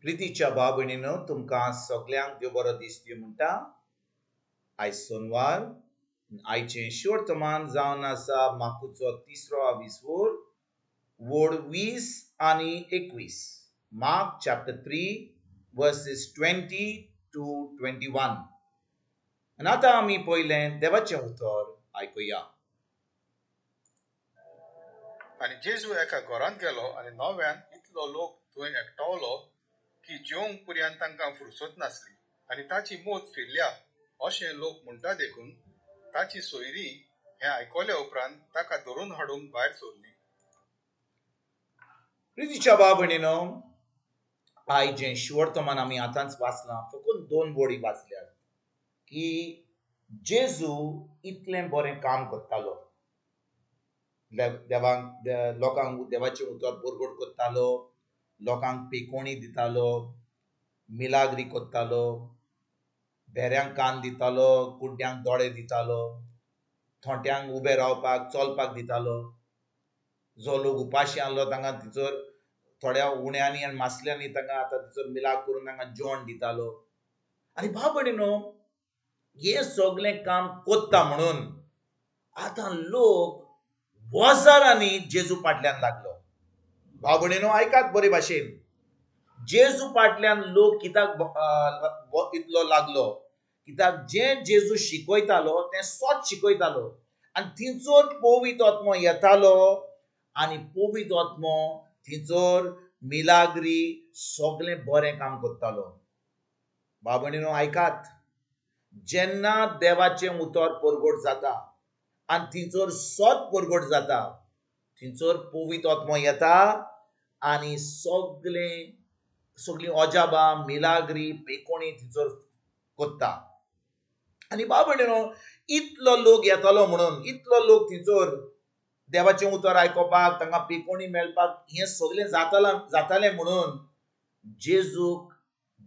प्रितीच्या भाव भयणीनो, तुमकां सगल्यांक देव बरो दीस दिवं म्हणटा. आयज सोनवार, आयचें वर्तमान जावन आसा मार्कुचो तिसरो आविस्वोर, वोड 20 आनी 21. Mark chapter 3 verses 20 to 21. आनी आतां आमी पयलें देवाचें उतर आयकुया. आनी जेजू एका घरांत गेलो आनी नव्यान इतलो लोक थंय एकठावलो की जेवंक पुर्यान तांकां फुरसत नासली. आनी ताची मोत फिरल्या अशें लोक म्हणटा देखून ताची सोयरी हें आयकल्या उपरांत ताका धरून हाडूंक भायर सरली. प्रितीच्या भाव भयणीनो, आयज जें वर्तमान आमी आतांच वाचलां, फकत दोन बोडी वाचल्यात की जेजू इतलें बरें काम करतालो, देवांक लोकांक देवाचें उतर बरगड करतालो, लोकांक पेकोणी दितालो, मिलाग्री करतालो, भेऱ्यांक कान दितालो, कुड्ड्यांक दोळे दितालो, थोंट्यांक उबे रावपाक चलपाक दितालो. जो लोक उपाशी आहलो तांकां तिचोर थोड्या उण्यांनी आनी मासल्यांनी तांकां आतां तिचोर मिलाग करून तांकां जेवण दितालो. आनी भाव भयणीनो, हें सगलें काम कोत्ता म्हणून आतां लोक वजारांनी जेजू फाटल्यान लागलो. भाव भयणीनो, आयकात बरे भाशेन, जेजू फाटल्यान लोक कित्याक इतलो लागलो? कित्याक जें जेजू शिकयतालो तें सोत शिकयतालो आनी थंयचोर पवित्र आत्मो येतालो आनी पवित्र आत्मो थंयचोर मिलाग्री सगलें बरें काम करतालो. भाव भयणीनो, आयकात, जेन्ना देवाचें उतर परगट जाता आनी थंयचोर सोत परगट जाता, थंयचोर पवित्र आत्मो येता आनी सगलें सगलीं अजाबां मिलाग्री पेकोणी थंयचोर कोत्ता. आनी भाव भयणीनो, इतलो लोक येतालो म्हणून, इतलो लोक थंयचोर देवाचें उतर आयकोपाक, तांकां पेकोणी मेळपाक, हें सगलें जातालें म्हणून जेजूक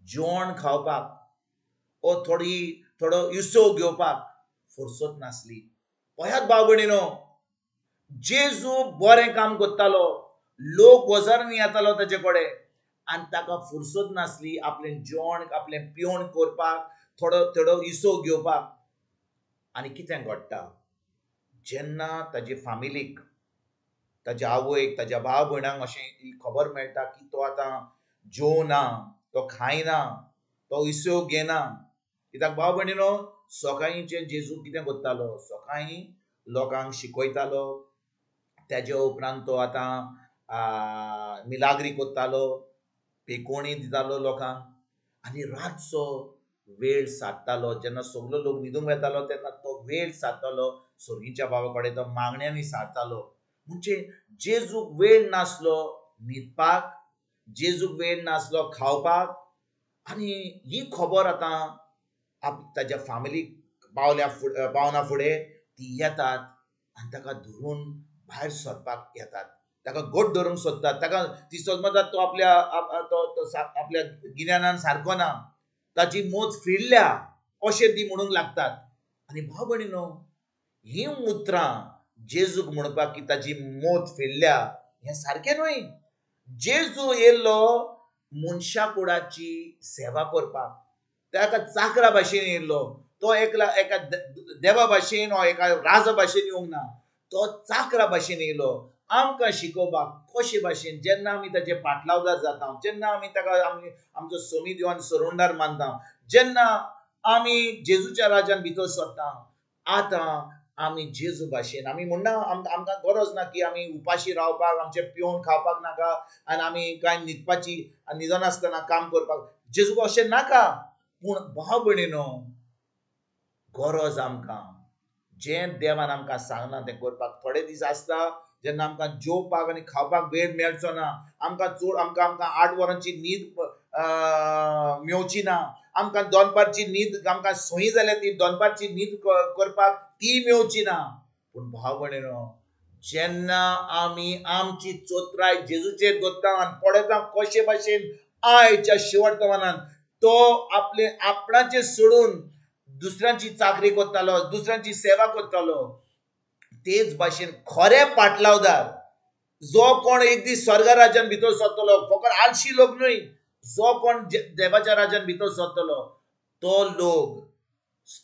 जेवण खावपाक ओ थोडो इसव घेवपाक फुरसत नासली. पळयात भाव भयणीनो, जेजू बरें काम करतालो, लोक वजारांनी येतालो ताचे कडेन आनी ताका फुरसत नासली आपलें जेवण आपलें पिवण करपाक, थोडो थोडो इसव घेवपाक. आनी कितें घडटा, जेन्ना ताजे फामिलीक, ताज्या आवयक, ताज्या भाव भयणांक अशें ही खबर मेळटा की तो आतां जेवना, तो खायना, तो इसव घेना. कित्याक भाव भयणीनो, सकाळींचें जेजू कितें करतालो, सकाळीं लोकांक शिकयतालो, तेज्या उपरांत तो आतां मिलाग्री करतालो, पेकोणी दितालो लोकांक आनी रातचो वेळ सादतालो. जेन्ना सगलो लोक न्हिदूंक वेतालो तेन्ना तो वेळ सादतालो, सोर्गीच्या बाबा कडेन तो मागण्यांनी सारतालो. म्हणजे जेजूक वेळ नासलो न्हिदपाक, जेजूक वेळ नासलो खावपाक. आनी ही खबर आतां ताज्या फामिलीक पावल्या पावना फुडें ती येतात आनी ताका धरून भायर सरपाक येतात, ताका घट धरूंक सोदतात. ताका ती समजतात तो आपल्या आपल्या गिन्यानान सारको ना, ताची मोत फिरल्या अशें ती म्हणूंक लागतात. आनी भाव भयणीनो, हीं उतरां जेजूक म्हणपाक की ताची मोत फिरल्या हें सारकें न्हय. जेजू येयल्लो मनशा कुडाची सेवा करपाक, ताका चाकरा भाशेन येयल्लो, तो एका देवा भाशेन वा एका राजा भाशेन येवंक ना, तो चाकरा भाशेन येयलो आमकां शिकोवपाक कशे भाशेन जेन्ना आमी ताचे पाटलावदार जाता, जेन्ना आमी ताका आमी आमचो सोमी देव आनी सरुंडार मानता, जेन्ना आमी जेजूच्या राजान भितर सरता, आतां आमी जेजू भाशेन आमी म्हणना आमकां गरज ना की आमी उपाशी रावपाक, आमचें पिवन खावपाक नाका आनी आमी कांय न्हिदपाची न्हिदनासतना काम करपाक, जेजूक अशें नाका. पूण भाव भयणीनो, गरज आमकां जें देवान आमकां सांगलां तें करपाक. थोडे दीस आसता जेन्ना आमकां जेवपाक आनी खावपाक वेळ मेळचो ना, आमकां चड आमकां आमकां 8 वरांची न्हीद मेवची ना, आमकां दनपारची न्हीद आमकां सोयी जाल्यार ती दनपारची न्हीद करपाक ती मेवची ना. पूण भाव भयणीनो, जेन्ना आमी आमची चोत्राय जेजूचेर दवरता आनी पळयता कशे भाशेन आयच्या शिवर्तमानान तो आपले आपणाचें सोडून दुसऱ्यांची चाकरी करतालो, दुसऱ्यांची सेवा करतालो, तेच भाशेन खरे पाटलावदार जो कोण एक दीस स्वर्ग राज्यान भितर सरतलो, फकत आळशी लोक न्हय, जो कोण देवाच्या राज्यान भितर सरतलो तो लोक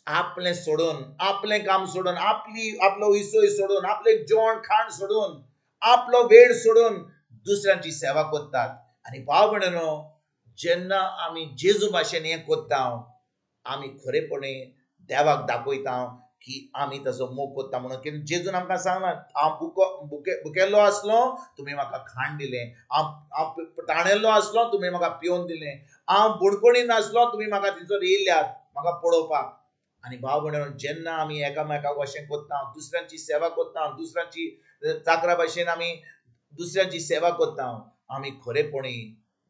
आपलें सोडून, आपलें काम सोडून, आपली आपलो विसोय सोडून, आपलें जेवण खाण सोडून, आपलो वेळ सोडून दुसऱ्यांची सेवा करतात. आनी भाव भयणीनो, जेन्ना आमी जेजू भाशेन हें करता, आमी खरेपणी देवाक दाखयता की आमी ताजो मोग करता म्हणून. कित्याक जेजून आमकां सांगलां, हांव भुकेल्लो आसलो तुमी म्हाका खाण दिलें, हांव ताणेल्लो आसलो तुमी म्हाका पिवन दिलें, हांव बुडकोणी आसलो तुमी म्हाका थंयसर येयल्यात म्हाका पळोवपाक. आनी भाव भयणीनो, जेन्ना आमी एकामेकाक अशें करता, दुसऱ्यांची सेवा करता, दुसऱ्यांची चाकरा भाशेन आमी दुसऱ्यांची सेवा करता, आमी खरेपणी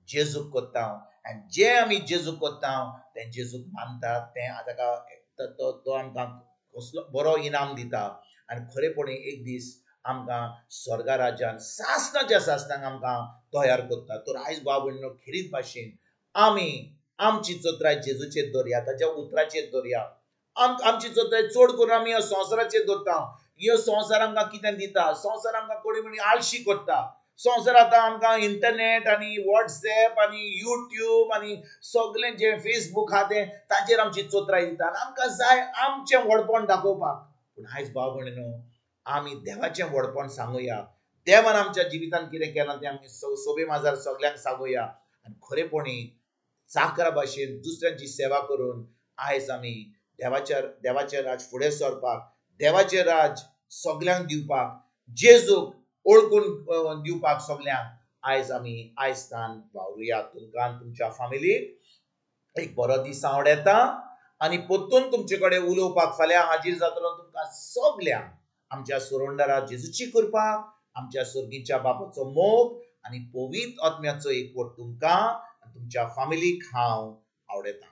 जेजूक करता. आनी जें आमी जेजूक करता तें जेजूक मानतात, तें ताका तो आमकां कसलो बरो इनाम दिता. आनी खरेपणी एक दीस आमकां स्वर्गा राज्यान सासणाच्या सासणाक आमकां तयार करता. तर आयज भाव भयणीनो, खेरीत भाशेन आमी आमची चत्राय जेजूचेर दवरया, ताच्या उतराचेर दवरया. आमची चत्राय चड करून आमी ह्या संवसाराचेर दवरता. ह्यो संवसार आमकां कितें दिता? संवसार आमकां कोणी म्हणी आळशी करता. संवसार आतां आमकां इंटरनेट आनी वॉट्सएप आनी युट्यूब आनी सगळें जें फेसबूक आहा तें ताचेर आमची चत्राय दिता आनी आमकां जाय आमचें व्हडपण दाखोवपाक. पूण आयज भाव भयणीनो, आमी देवाचें व्हडपण सांगुया. देवान आमच्या जिवितांत कितें केलां तें आमी सोबे माजार सगल्यांक सांगुया. आनी खरेपणी चाकरा भाशेन दुसऱ्यांची सेवा करून आयज आमी देवाचें राज फुडें सरपाक, देवाचें राज सगल्यांक दिवपाक, जेजूक ओळखून दिवपाक सगल्यांक आयज आमी आयज तान वावरुया. तुमकां आनी तुमच्या फामिलीक एक बरो दीस आवडटा आनी परतून तुमचे कडेन उलोवपाक फाल्यां हाजीर जातलो. तुमकां सगल्यांक आमच्या सुरोंडरा जेजूची कृपा, आमच्या सर्गीच्या बापाचो मोग आनी पवित्र आत्म्याचो एकवट तुमकां आनी तुमच्या फामिलीक हांव आवडटा.